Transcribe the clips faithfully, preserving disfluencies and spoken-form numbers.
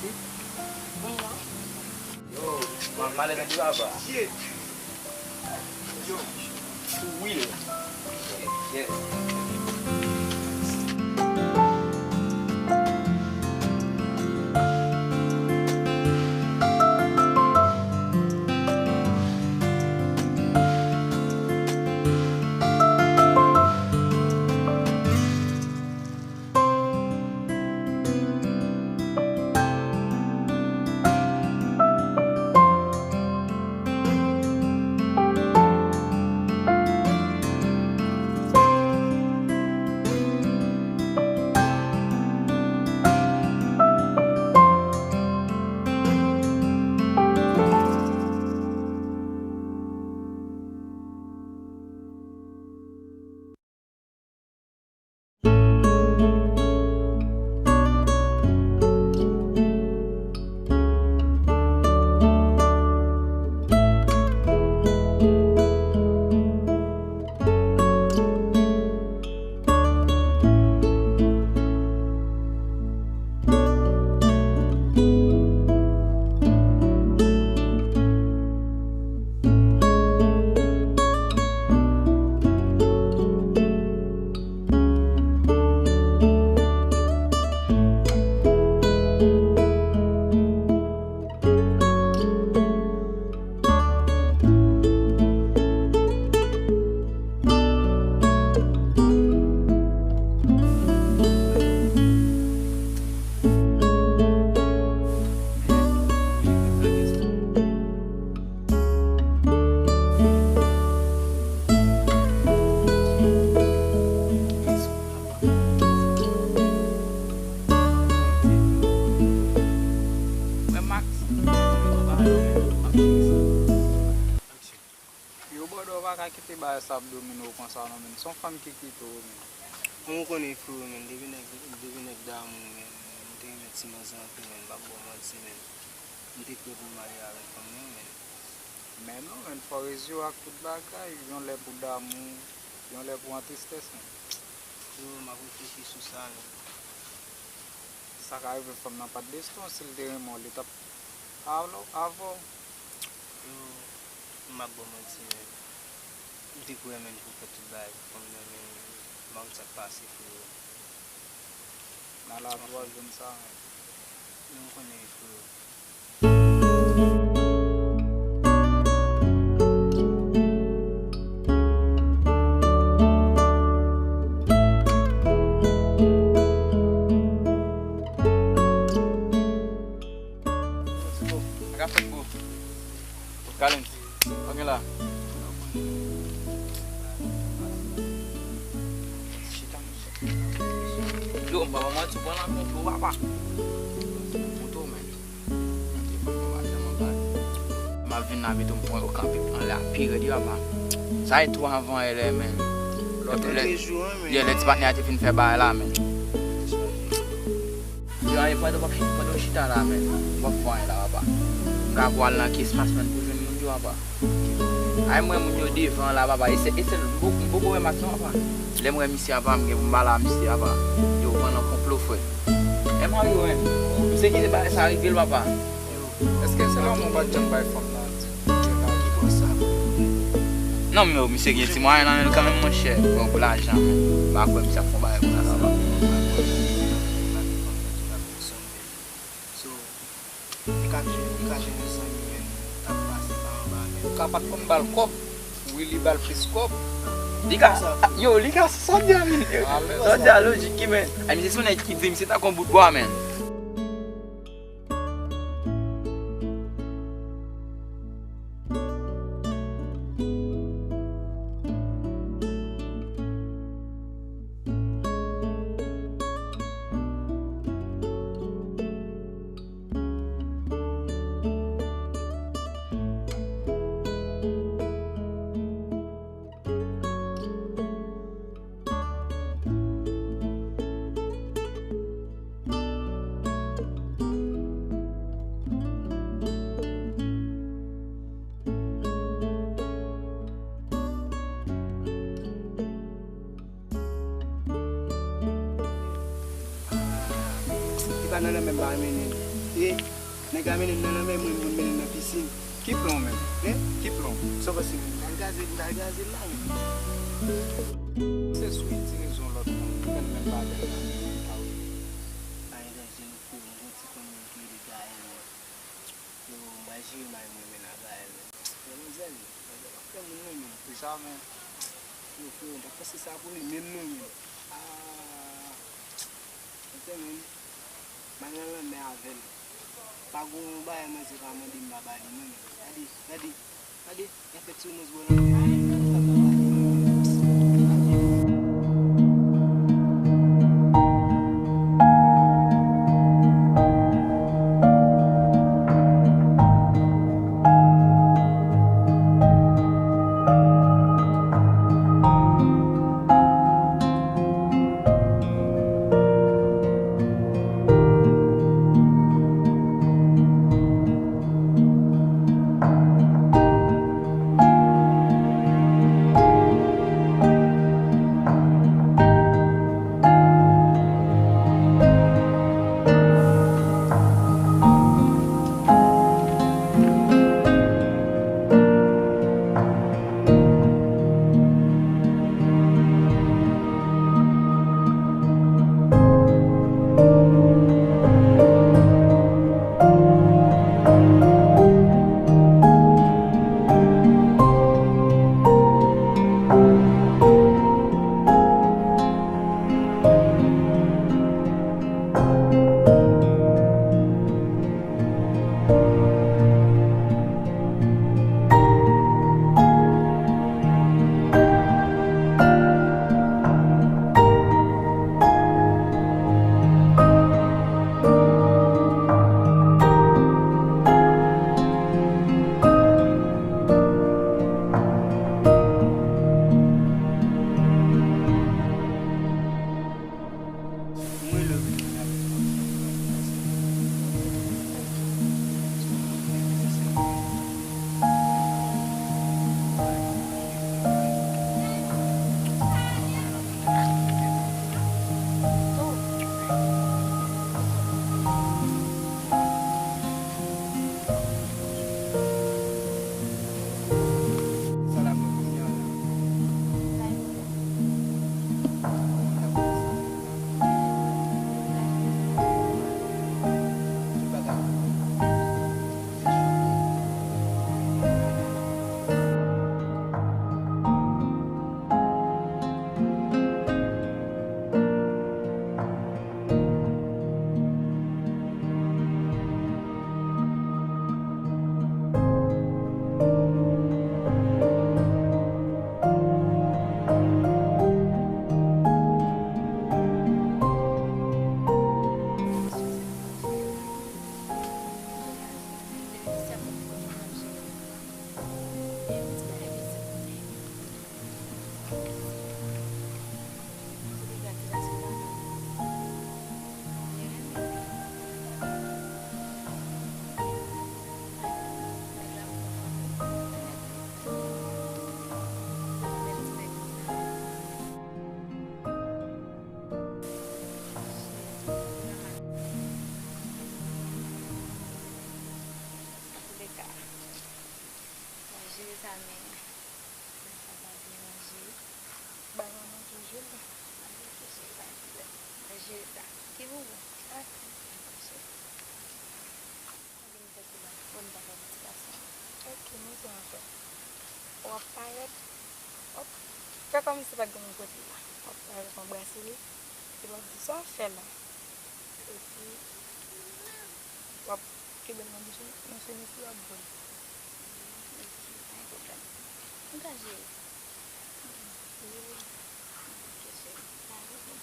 Yo, man, malè nan papa. Yo, Will. Yeah. Frè Max, mwen pa wè w menm, m ap cheri sa. Yo, brother, w pa ka kite bagay sa ap domine w konsa non, menn. Se yon fanm ki kite w, menn. Kòman w konnen, frero, menn? Depi nèg, depi nèg damou, menn. M te renmen ti manzè anpil, menn. M p ap ba w manti, menn. M te prè pou m marye avèk fanm nan, menn. Men non, menn, fò w rezye w ak tout bagay. Yon lè pou damou, yon lè pou antristès, menn. Frero, m ap reflechi sou sa, menn. Sa ka rive fanm nan pa t deside w, si l te renmen w, li t ap avè w. Yo, m ap ba w manti, menn. M te kwè, menn, pou fè tout bagay pou fanm nan, men m pa konn sa k pase, frero. Nan lavi w ap jwenn sa, menn. Men m konnen, frero. Sa ka fèt, bro? Kalens, sa gen la? Chita, mesye. Yo, m pa ba w manti, w pran nan konplo, papa. Konplo, men. M ap vin la, pito m pran yo kanpe anlè a pi rèd, wi, papa. Sa e twa anvan yè, men. Lòt lè, jou an, men. Yè, lè ti patnè a te fin fè bagay la, men. Yo, e pandan w ap chita, pandan w chita la, men, w ap fè anyen la, papa. M ka pral nan kespas, men, pou jwenn moun yo, papa. Ay, m wè moun yo devan la, papa. E se, e se, m poko, m poko wè Max non, papa. Lè m wè misye, papa, m gen pou m pale a misye, papa. Yo, pran nan konplo, frè. E Mario, men. Misye kite bagay sa rive l, papa. Èske se lanmou w pa t janm bay fanm nan? Ki bò sa? Non, men misye gen ti mwayen nan men l kanmenm, monchè. Bon, pou lajan, men. M pa kwè misye ap fè yon bagay konsa, sa va. So, li ka jwenn, li ka jwenn yon zanmi, men, k ap pase pa anba, men. Ou ka pa t konn ba l kòb, Willy ba l plis kòb. Li ka, yo, li ka, sa w di a, men. Sa w di a lojik, men. Ay, misye se yon nèg ki di, misye tankou yon bout bwa, men. Li pa nan nan menm pa mennen. E nèg la mennen m nan lanmè, mwen, mwen mennen l nan pisin. Ki plan w menm? Hein? Ki plan w? Sa w panse menm? M pral gaze, m pral gaze l la menm. Se sou li ti rezon lòt moun. Ou konn menm bagay la, menm pa wè. Pa gen danje non, freo, m gon ti fanm ki rele Gaël. Yo, m pral jere may mwen menm a Gaël. Yo, manzè, manzè pa fè moun non menm. Pou sa menm. Yo, freo, m pa t panse sa pou li menm non menm. Ah. Ou konnen, m al nan lanmè avè l. Pa gon bagay manzè pa mande m pa ba li non. Gade, gade, gade, efektivman, bò nan. Antouka, m ap jere sa, men sa pa deranje. Bay manman toujou la. Ok, cheri, pa gen pwoblèm. M ap jere sa. Ki boubou? Ok. Dakò, cheri. Mwen vin fè ti bal pou n ta fè ti gason. Ok, nou di anfè. W ap parèt, w ap fè kòmsi pa t gen moun kote la. W ap parèt, w ap anbrase li, epi w ap di sa w fè la. Epi, w ap kenbe l nan bouch li, nan chemiz li, w ap bo l. Ok, pa gen pwoblèm. M ka jere sa. Jere. Ok, cheri. Sa rive.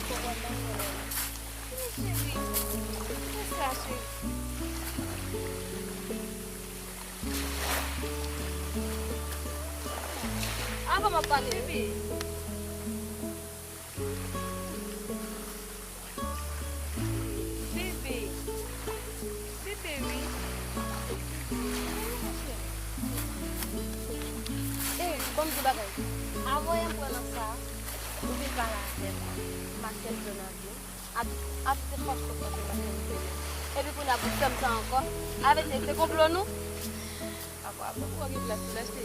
Konprann nan, konprann nan. Cheri, kisa, cheri? Avan m ap pale, bebe. Bebe. Bebe, wi. Ey, ban m di bagay. Avan yè m pran nan sa, ou vin pale avè m. M ak kèk jèn avyon. Ap, ap se fòs kòk mwen te mete m pede. Epi kounye a pou fè m sa ankò. Avè se, se konplo nou? Apa, apa pou w gen plas pou lèche.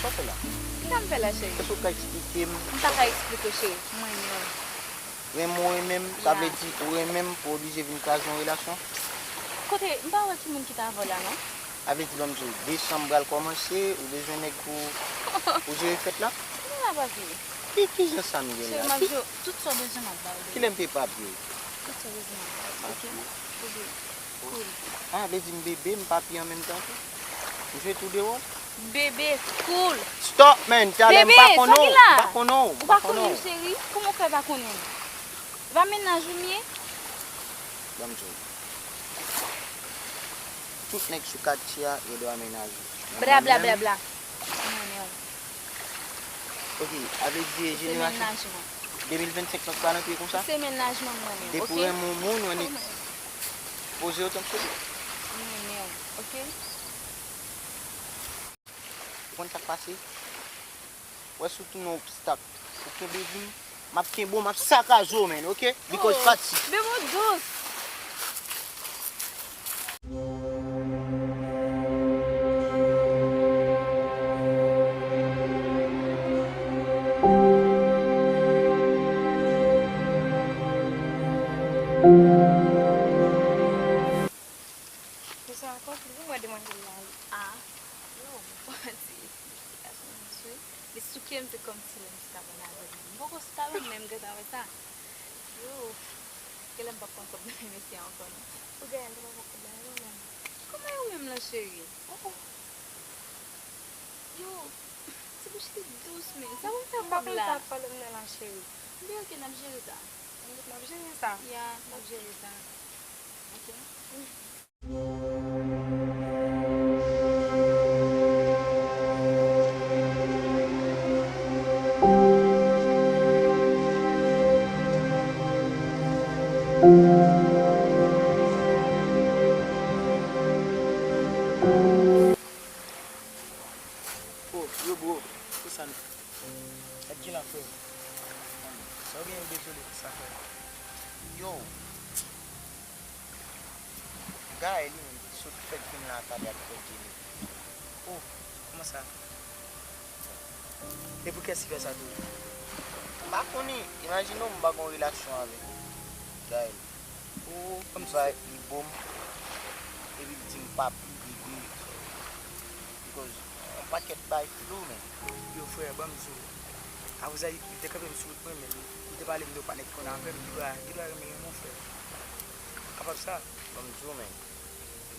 Sa w fè la? Kisa m fè la, cheri? Èske w ka eksplike m? M pa ka eksplike w, cheri. M renmen w. Renmen w, renmen m, sa vle di ou renmen m pou oblije vin kraze yon relasyon? Kote, m pa wè ki moun ki t avè w la, non. Sa vle di, ban m di w, desanm pral kòmanse, ou bezwen nèg pou, pou jere fèt la? Kilè n ap ap jere? Ki, ki jan sa m gen la? Cheri, m ap jere w. Tout sa w bezwen, m ap ba w, bebe. Kilè m te pa ap jere? Tout sa w bezwen, m ap ba w. Ok? Bebe, cool. Ah, vle di m bebe, m papi an menm tan tou? M jwe tou de wòl? Bebe, cool. Stop, man! Talè m pa konnen w, m pa konnen w, m pa konnen w. Ou pa konnen m, cheri? Kòman w fè pa konnen m? E pa mennaj ou m ye? Ban m di w. Tout nèg sou katye a gen dwa mennaj ou. Men mwen menm, bla, bla, bla. M renmen w. Ok, sa vle di jenerasyon de mil vennsenk lan pa rantre konsa? Se mennaj mwen, m renmen w, ok? Depi w renmen yon moun, w annik poze w tankou. M renmen w, ok? Ou konn sa k pase? Wè si w tounen obstak, ou kenbe di m, m ap kenbe w, m ap sakaje w, man, ok? Because pati. Bebe, w dous. Kisa ankò? Pou mwen demwazèl la, wi. Ah, yo, bon, ti gason, mesye. Li souke m, se kòmsi lè m chita pale avè l menm. M poko chita menm, menm gentan wè sa. Yo, genlè m p ap pran kòb nan men mesye a ankò, non. Ou genyen dwa pran kòb la, non, menm. Kòman yo menm lan, cheri? Oh, oh. Yo, ti bouch li dous, men. Sa pou m fè kòb la? M pa konn sa ap pale m nan lan, cheri. Byen, ok, n ap jere sa. N ap jere sa? Ya, n ap jere sa. Ok. Oh, yo, bro, kisa nou fè? Gad ki la, frè. Sa w gen, dezole pou sa, frè. Yo. Gaël li menm ki sot fèk vin la pale ak Frè Jenny. Oh, kòman sa? E pou kiyès ki fè sa tou? M pa konnen. Imajine w, m pa gen yon relasyon avèk Gaël. Oh, kòmsi li ba, li bo m, epi l di m papi, bebe. Because yon pakèt bay flou, men. Yo, frè, ban m di w. Akoz li te kanpe m sou wout mwen, men li te pale m de yon patnè ki konn avè m, li dwa, li dwa renmen l, mon frè. Kapab sa. Ban m di w, men.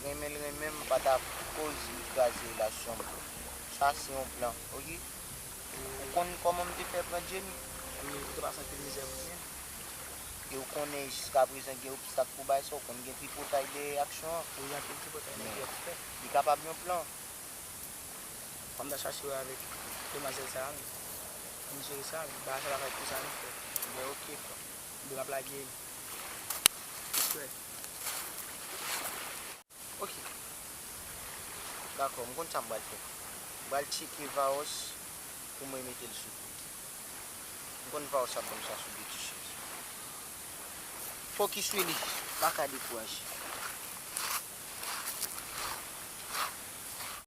Renmen l renmen m pa ta koz li kraze relasyon m. Sa se yon plan, ok? Ou konn kòman m te fè pran Jenny? Ou te pase anpil mizè pou li menm. E ou konnen jiskaprezan gen obstak pou bay sa, ou konn gen tripotay dèyè aksyon an. Wi, anpil tripotay nèg yo ap fè. Li kapab yon plan. Fò m ta chache wè avèk demwazèl sa a, wi. Pou m jere sa, wi. Bagay sa pa fèt konsa, non, frè. Ebyen, ok, frè. Ebyen, m ap lage, wi. Respè. Ok. Dakò, m konn sa m pral fè. M pral tcheke Vaos pou mwen mete l sou kou. M konn Vaos ap ban m sa sou de ti chèz. Fokis, Willy. Pa ka dekouraje.